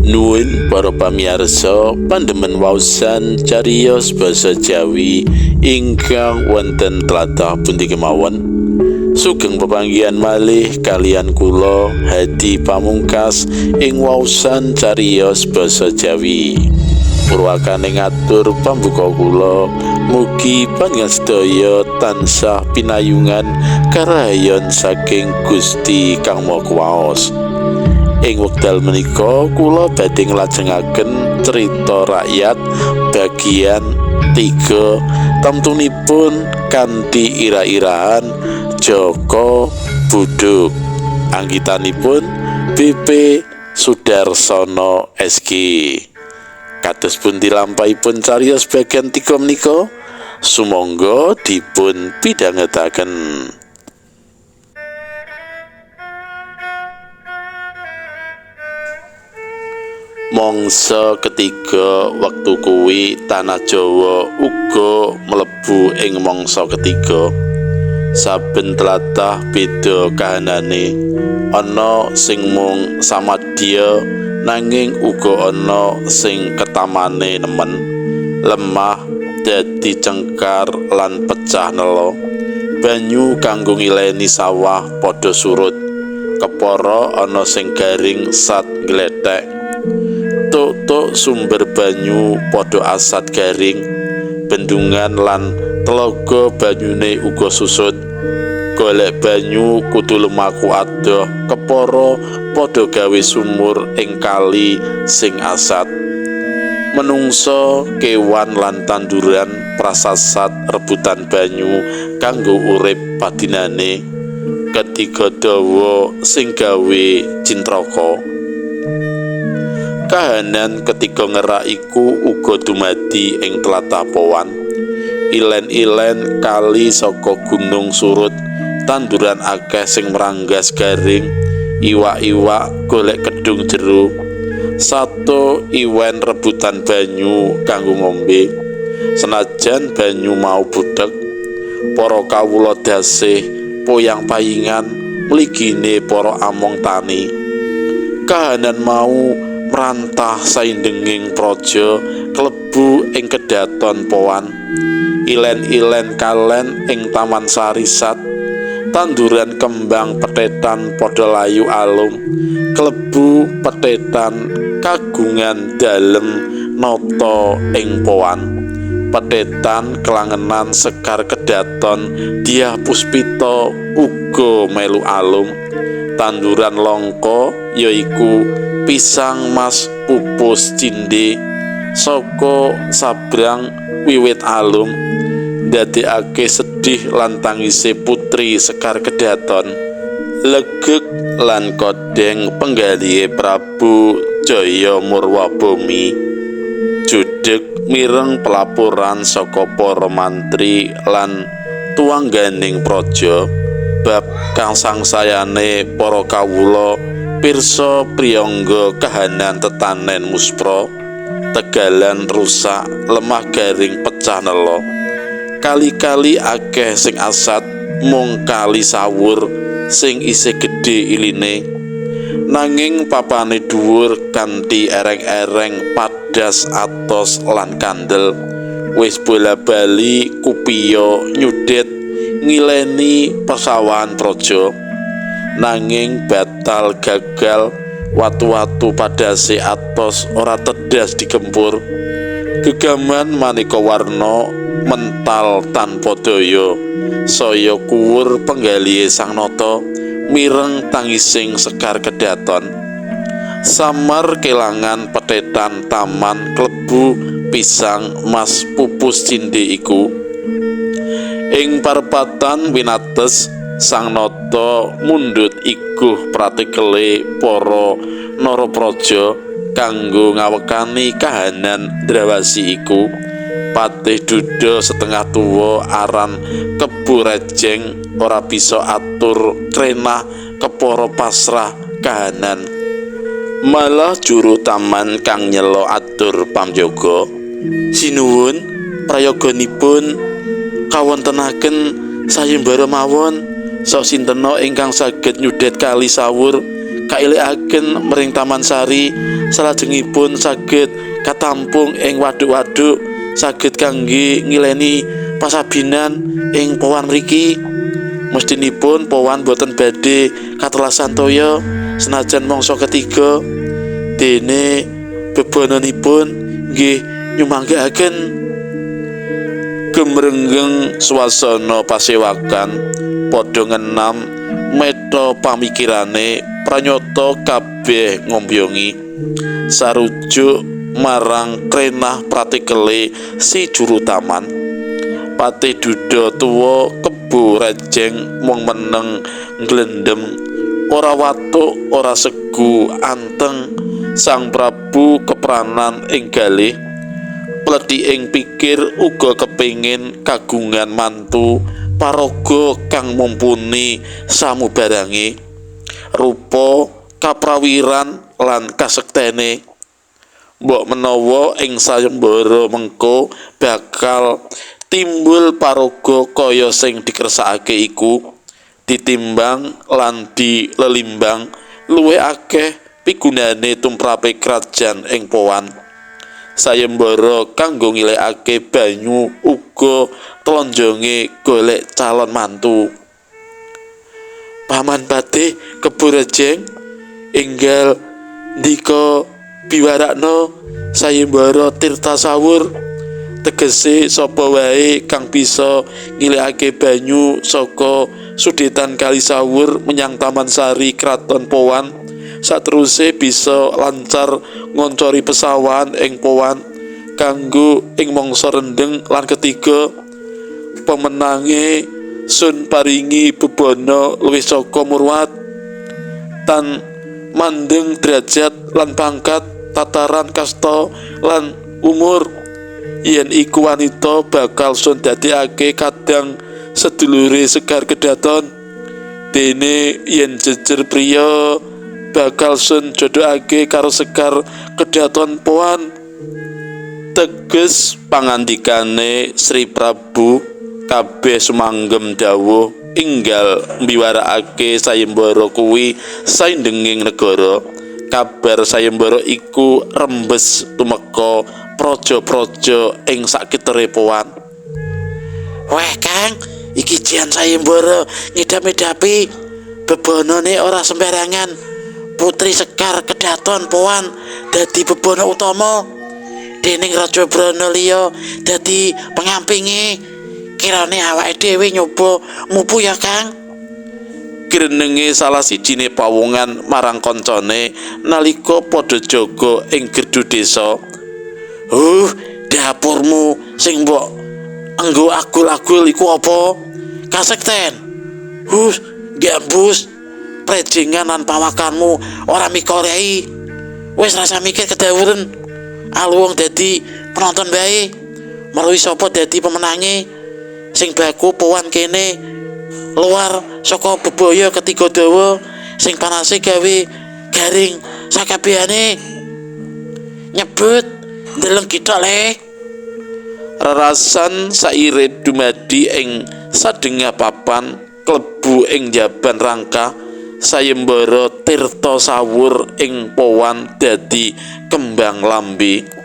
Nuwun para pamirsa pandemen waosan cariyos basa Jawi ingkang wonten tlatah pundi kemawon. Sugeng pepanggihan malih kaliyan kula Hadi Pamungkas ing waosan cariyos basa Jawi. Purwakane ngatur pambuka kula, mugi panjenengan sedaya tansah pinayungan karahayon saking Gusti Kang Maha Kuwaos. Ing wekdal menika kula badhe nglajengaken cerita rakyat bagian 3 tamtunipun kanthi ira-irahan Joko Buduk. Anggitanipun BP Sudarsono SG. Kados pundi lampahipun cariyos bagian 3 menika? Sumangga dipun pidhangetaken. Mangsa ketiga wektu kuwi tanah Jawa uga mlebu ing mangsa ketiga. Saben tlatah beda kahanane. Ana sing mung samadya nanging uga ana sing ketamane nemen, lemah dadi cengkar lan pecah nela. Banyu kanggo ngileni sawah padha surut. Kepara ana sing garing sat glethek. Tuk-tuk sumber banyu padha asat garing, bendungan lan telaga banyune uga susut. Golek banyu kudu lumaku adoh, kepara padha gawe sumur ing kali sing asat. Menungsa, kewan lan tanduran prasasat rebutan banyu kanggo urip padinane. Ketiga dawa sing gawe cintraka. Kahanan ketiga ngerak iku uga dumadi ing tlatah Powan. Ilen-ilen kali saka gunung surut, tanduran akeh sing meranggas garing, iwak-iwak golek kedung jero. Sato iwen rebutan banyu kanggo ngombe. Senajan banyu mau budhek, para kawula dasih poyang payingan mligine para among tani. Kahanan mau merantah saindenging praja klebu ing kedaton Powan. Ilen-ilen kalen ing Taman Sari sat, tanduran kembang petetan padha layu alum, klebu petetan kagungan dalem nata ing Powan. Petetan kelangenan sekar kedaton Dyah Puspita uga melu alum. Tanduran langka yaiku pisang mas pupus cindhe saka sabrang wiwit alum, ndadekake sedih lan tangise putri sekar kedaton. Legeg lan kodheng penggalihe Prabu Jaya Murwabumi judheg mireng pelaporan saka para mantri lan tuwangganing praja bab kang sangsayane para kawula pirsa priyangga kahanan tetanen muspra, tegalan rusak, lemah garing pecah nela. Kali-kali akeh sing asat, mung kali sawur sing isih gedhe iline. Nanging papane dhuwur kanthi ereng-ereng padas atos lan kandel. Wis bola-bali kupiya nyudhet ngileni persawahan praja. Nanging batal gagal, watu-watu padase atos ora tedas digempur. Gegaman maneka warna mental tanpa daya. Saya kuwur penggalihe Sang Nata mireng tangising sekar kedaton. Samar kelangan petetan taman klebu pisang mas pupus cindhe iku. Ing parepatan winates Sang Nata mundhut iguh pratikele para narapraja kanggo ngawekani kahanan ndrawasi iku. Patih duda setengah tuwa aran Kebu Rejeng ora bisa atur krenah kepara pasrah kahanan. Malah juru taman kang nyelo atur pamjaga, sinuwun prayoganipun kawontenaken sayembara mawon. Sasintena ingkang saged nyudhet kali sawur kailekaken mring Taman Sari, salajengipun saged katampung ing waduk-waduk, saged kangge ngileni pasabinan ing Powan mriki. Mestinipun Powan boten badhe katelasan toya senajan mangsa ketiga, dene bebananipun nggih nyumanggaaken. Gemrenggeng swasana pasewakan padha ngenam metha pamikirane pranyata kabeh ngombyongi sarujuk marang krenah pratikele si juru taman. Patih duda tuwa kebo rejeng mung meneng nglendhem, ora watuk ora segu anteng. Sang Prabu kepranan ing galih pledi ing pikir uga kepingin kagungan mantu paraga kang mumpuni samubarange rupa kaprawiran lan kasektene. Mbok menawa ing sayembara mengko bakal timbul paraga kaya sing dikersakake iku, ditimbang lan dilelimbang luwih akeh pigunane tumrape krajan ing Powan. Sayembara kanggo ngilekake banyu uga tlonjonge golek calon mantu. Paman Patih Kebo Rejeng enggal ndika biwarakna sayembara Tirta Sawur, tegese sapa wae kang bisa ngilekake banyu saka sudetan Kali Sawur menyang Taman Sari Kraton Powan, sateruse bisa lancar ngoncori pesawahan ing Powan kanggo ing mangsa rendheng lan ketiga. Pemenange sun paringi bebana luwih saka murwat tan mandeng derajat lan pangkat, tataran kasta lan umur. Yen iku wanita bakal sun dadekake kadang sedulure Sekar Kedaton, dene yen jejer priya bakal sun jodhokake karo Sekar Kedaton Powan. Teges pangandikane Sri Prabu kabeh sumanggem dawuh enggal mbiwarakake sayembara kuwi saindenging negara. Kabar sayembara iku rembes tumeka praja-praja ing sakitere Powan. Weh Kang, iki jian sayembara ngidap-idapi bebanane ora sembarangan. Putri Sekar Kedaton Powan dadi bebana utama, dening Raja Brana liya dadi pengampinge. Kirane awake dhewe nyoba mupu ya Kang. Grenenge salah sijine pawongan marang kancane nalika padha jaga ing gerdu desa. Dapurmu sing mbok enggo agul-agul iku apa? Kasekten. Gambus prejengan lan pawakanmu ora mikorei. Wis rasa mikir kedawuren. Aluwung dadi penonton bae. Meruhi sapa dadi pemenange? Sing baku Powan kene luar saka bebaya ketiga dawa sing panase gawe garing sakabehane. Nyebut ndeleng githok le. Rerasan saire dumadi ing sadengah papan klebu ing jaban rangka sayembara Tirta Sawur ing Powan dadi kembang lambe.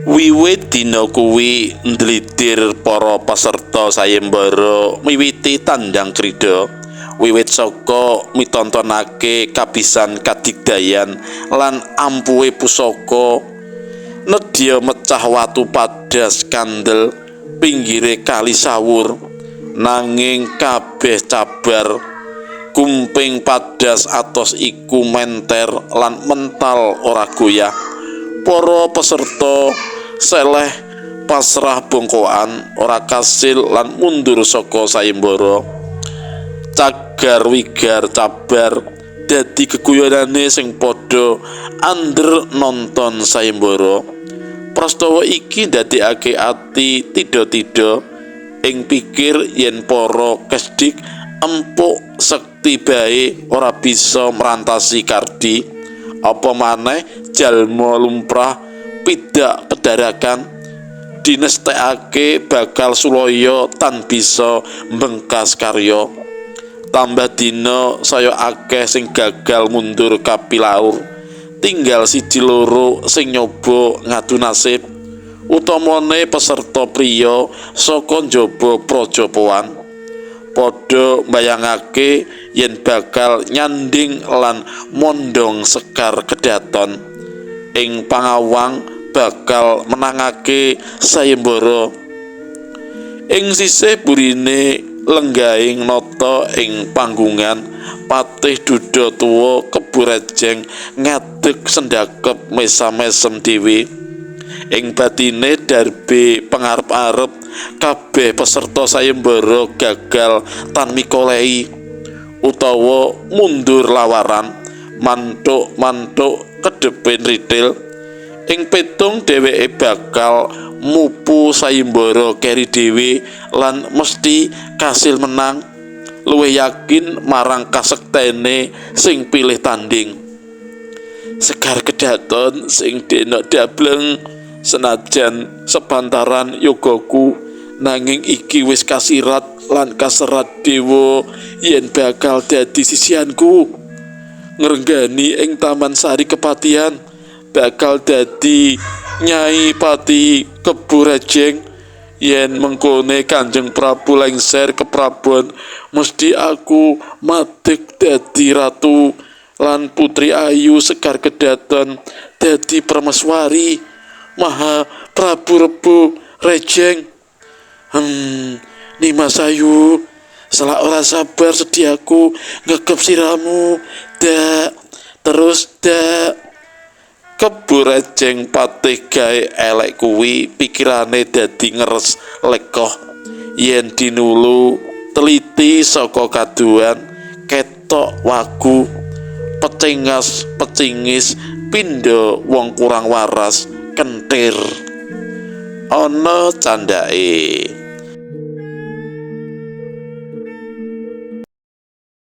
Wiwit dina kuwi ndlidir para peserta sayembara miwiti tandang krida. Wiwit saka mitontonake kabisan kadigdayan lan ampuhe pusaka, nedya mecah watu padas kandel pinggire Kali Sawur. Nanging kabeh cabar gumping padas atos iku menter lan mental ora goyah. Para peserta seleh pasrah bongkoan ora kasil lan mundur saka sayembara. Cagar wigar cabar dadi geguyonane sing padha ander nonton sayembara. Prastawa iki ndadekake ati tidha-tidha ing pikir yen para kesdik empuk sekti bae ora bisa merantasi kardi, apa maneh jalma lumrah pidak pedarakan dinestekake bakal sulaya tan bisa mbengkas karya. Tambah dina saya akeh sing gagal mundur kapilaur. Tinggal siji loro sing nyoba ngadu nasib. Utamane peserta priya saka njaba Prajapoan. Padha mbayangake yen bakal nyanding lan mondhong sekar kedaton. Ing pangawang bakal menangake sayembara. Ing sisih burine lenggahing nata ing panggungan, Patih Duda Tuwa Kebu Rejeng ngadeg sendakep mesam-mesem dhewe. Ing batine darbe pengarep-arep kabeh peserta sayembara gagal tan mikolehi utawa mundur lawaran, manthuk-manthuk kedhepe nritil. Ing petung dheweke bakal mupu sayembara keri dhewe lan mesti kasil menang, luwih yakin marang kasektene sing pilih tanding. Sekar kedaton sing denok dableng senajan sepantaran yogaku, nanging iki wis kasirat lan kaserat dewa yen bakal dadi sisianku. Ngrenggani ing Taman Sari Kepatihan bakal dadi Nyai Pati Kebu Rejeng. Yen mengkone Kanjeng Prabu lengser keprabon, mesti aku madeg dadi ratu lan putri ayu Sekar Kedaton dadi permeswari Maha Prabu Rebo Rejeng. Nimas Ayu, selak ora sabar sediaku ngegep siramu. Dak terus dak. Kebu Rejeng patih gawe elek kuwi pikirane dadi ngeres lekoh. Yen dinulu teliti saka kaduhan ketok wagu, pecengas pecingis pindha wong kurang waras kentir. Ana candhake.